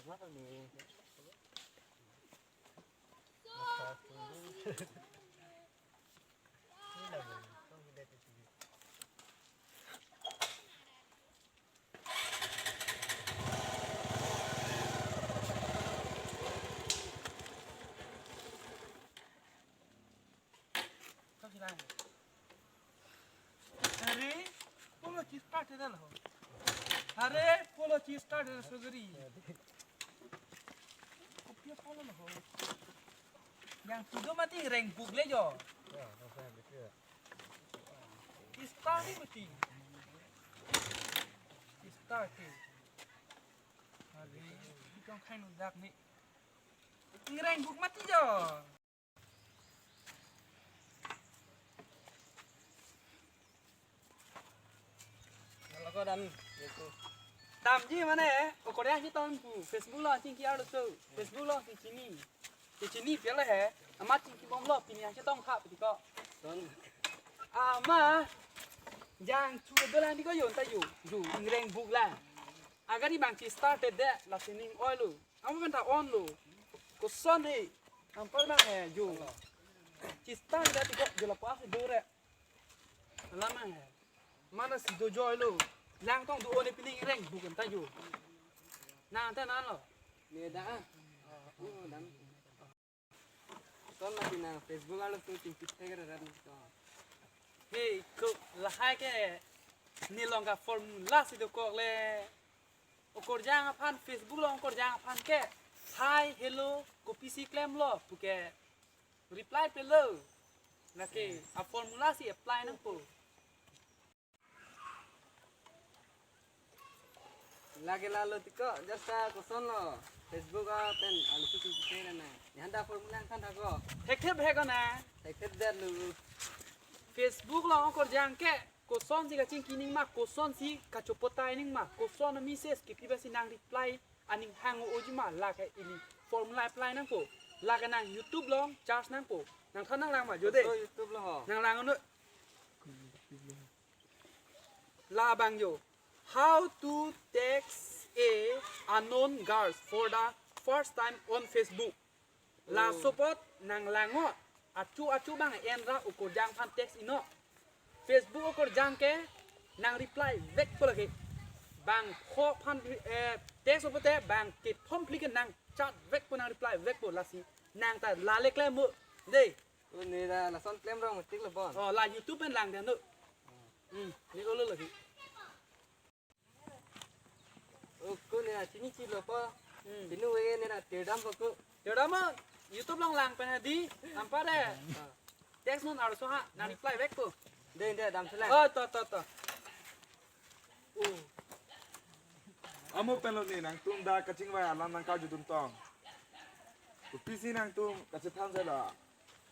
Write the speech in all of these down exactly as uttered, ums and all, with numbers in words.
Are, polo chis start na ho. Are, polo chis start na sogri. Kopia polo na ho. Yang sudo mati reng buk le jo. Chis start ni mati. Chis start ni. Are, kitong khai no dak ni. Reng buk mati jo. Lako dam, yaitu. Damji mane, okorya si ton pu, Facebook lo chingki arloso, Facebook lo chingki ni. Chingki ni pele he, amat chingki bomlo, pini si tong kha piti ko. Ton. Amat, jangchu dolang di ko yon ta yu, yu, ingreng buk lang. Agari bang chis start de, lasi ning oi lo. Amo kan ta on lo. Koson he. Ampar bang he, jo. Chis start de ti ko, jo lapu asi do re. Lama he. Mana si do joy lo. Lang tong do one pining reng bukan ta jo. Nang ta nan lo. Ne da ah. Oh, dan. Ton mati na Facebook arloso chingki thek ra ran to. He, ko lahai ke nelong ka formula si dokok le. Okorjang aphan Facebook lo okorjang aphan ke. Hi, hello, kopisi klemlo puke reply pelo. Lake a formula si apply nangpo. Lake lalo ti ko, jasa koson lo. Facebook a pen arloso chingki thek na. Yang da formula kan ta ko. Thekthe bhek na. Thekthe det lo. Facebook lo okorjang ke, koson si kachingki ning ma, koson si kachopotai ning ma, koson a message kipi ba si nang reply aning hang oji ma, lake ili formula apply nangpo. Lake nang YouTube long charge nangpo. Nang than nang lang ma, jo de. Koson YouTube lo ho. Nang lang no. Labang jo. How to text a unknown girl for the first time on Facebook. La support nang lango. Achu achu bang en ra okorjang aphan text ino. Facebook okorjang ke nang reply vekpo lake. Bang ho aphan eh, text opo te bang kethom phli ke nang chat vekpo nang reply vekpo lasi. Nang ta la le klem mo. De. O ne da lason klem rong metik lo bon. Oh, la YouTube pen lang den do. Hmm, ne olo lagi. O ko ne chini chi lo po. Hmm. Pinu we ne na tirdam po ko. Tirdam mo, YouTube long lang pen hadi, ampa de. Ah. Text non arloso ha, nang reply vekpo. De, de, dam selang. Oh, to, to, to. Oh. Amo pen lo ne nangtum dak kachingvai alam nang karjudun tong. Kopisi nangtum kachethan se la.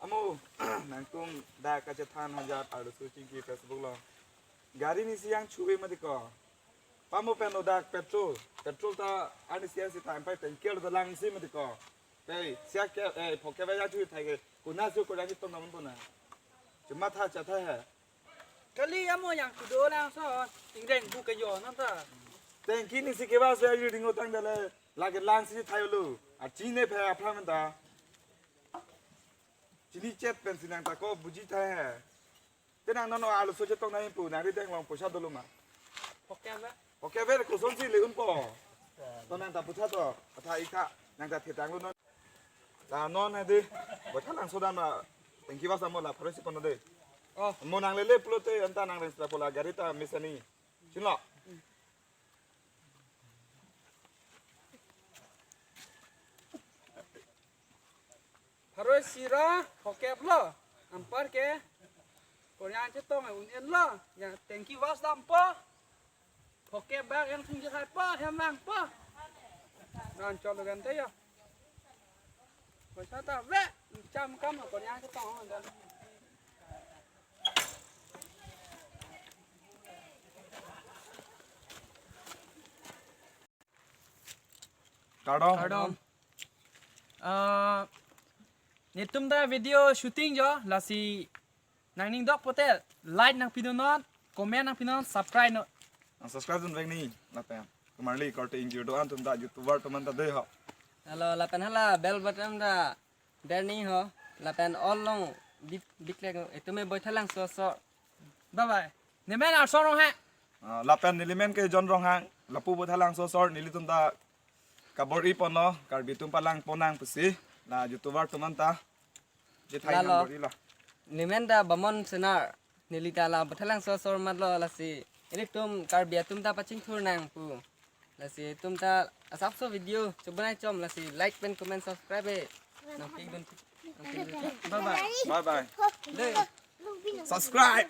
Amo, nangtum dak kachethan hanjat arloso chingki Facebook lo. Gari ni siyang chuwe mati ko. Pamo pen lo dak petrol. Petrol ta ani siya si ta empai tanker ta lang si mati ko. Tei, siya ke, eh, phoke ba ya chu thai ke. Kuna su ko ya ki tong namun bona. Cuma tha cha tha hai. Kali amo yang kudo lang so, ingreng bu ke yo nang ta. Tanki ni si ke ba se yu ringo tang dale, lake lang si thayo lo. A chine phe apra menta. Chini chet pen si nang ta ko buji thai hai. Te nang nono arloso chetong nai pu, nang ri deng long poisa dolo ma. Phoke ba. Phoke ba koson si le un po. To nang ta pucha to, atha ikha, nang ta thetang lo non. La non hai de, boitha nang soda ma, tanki bas amo la pharo si kono de. Oh. Mo nang lele pulote anta nang reng sila pola gari ta mesani. Chinlo. Pharo sira phokep lo. Ampar ke. Koryang chetong un en lo. Ya tanki bas dam po. Phokep bak yang sing jahai po, hem lang po. Nan cholo gante ya. Kosa ta ve, cham kam ko yang ke tong dan. Kardom. Kardom. Ah, netum ta video shooting jo, lasi nangning dok pote like nangpinon, comment nangpinon, subscribe non. Nang subscribe dun vek ni, lapen. Kumarli korte ingjir do-an atum ta, YouTuber atum an ta dei ho. Halo, lapen hala bell button ta berni ho. Lapen all along bit biklek etum e Baithalangso asor. Bye bye. Nemen Arson Ronghang. Ah, lapen nelimen ke John Ronghang, lapu Baithalangso asor, nelitum ta kabor-i ponlo, Karbi atum palang ponnang pusi, la YouTuber atum an ta. Jethai Lalo. Nang bor-ilo. Nemen ta Bamon Senar, neli ta la Baithalangso asor matlo lasi. Ilitum Karbi atum ta pachingthur nang pu. Lasi itum ta asapso video chobonai chom lasi like pen comment subscribe e. Nang pik dun. Bye bye. Bye bye. Dei. Subscribe.